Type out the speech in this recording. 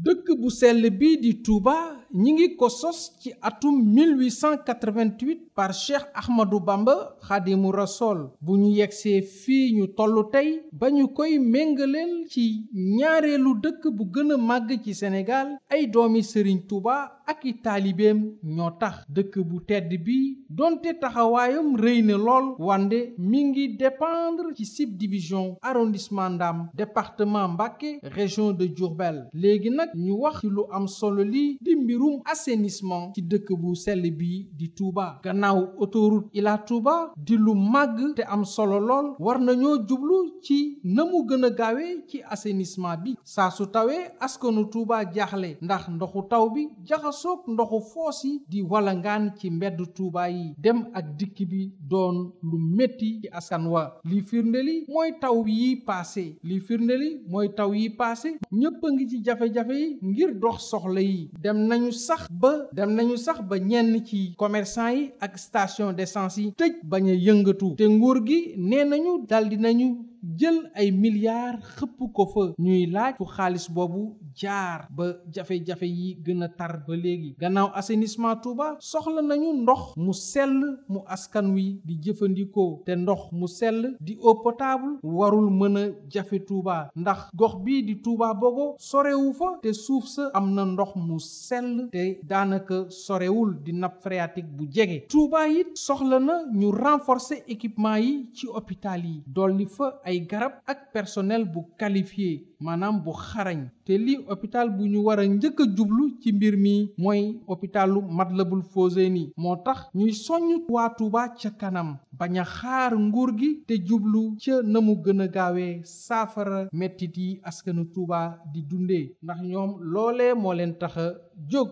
dëkk bu sell bi di Touba ñi ngi ko sos ci atum 1888 par Cheikh Ahmadou Bamba Khadimu Rassoul bu ñu yegsee fii ñu tollu tey ba ñu koy méngaleel ci ñaareelu dëkk bu gën a màgg ci Sénégal ay doomi Serigne Touba ak i taalibeem ñoo tax dëkk bu tedd bi donte taxawaayam rëy na lool wande mi ngi dépendre ci subdivision arrondissement Ndam département Mbacké région de Diourbel léegi nag ñu wax ci lu am solo li di mbirum assainissement ci dëkk bu sell bi di Touba gannaaw autoroute Ila Touba di lu màgg te am solo lool war nañoo jublu ci na mu gën a gaawee ci assainissement bi saa su tawee askanu Touba jaaxle ndax ndoxu taw bi jaxasoog ndoxu foos yi di walangaan ci mbedd Touba yi dem ak dikk bi doon lu metti ci askan wa li firndeli mooy taw yi paase ñëpp a ngi ci jafe-jafe yi ngir dox soxla yi dem nañu sax ba ñenn ci commerçant yi ak station d'essence yi tëj bañ a yëngatu te nguur gi nee nañu daldi nañu jël ay milliards xëpp ko fa ñuy laaj fu xaalis boobu jaar ba jafe-jafe yi gën a tar ba léegi gannaaw assainissement Touba soxla nañu ndox mu sell mu askan wi di jëfandikoo te ndox mu sell di eau potable warul mën a jafe Touba ndax gox bii di Touba Bogo sorewu fa te suuf sa am na ndox mu sell te daanaka sorewul di nappe phréatique bu jege Touba it soxla na ñu renforcer équipement yi ci hôpital yi dolli fa ay garab ak personnel bu qualifié maanaam bu xarañ te lii hôpital bu ñu war a njëkk a jublu ci mbir mi mooy hôpitalu Matlaboul Fawzeyni moo tax ñuy soññ waa Touba ca kanam bañ a xaar nguur gi te jublu ca na mu gën a gaawee saafara mettit yi askanu Touba di dundee ndax ñoom loolee moo leen tax a jóg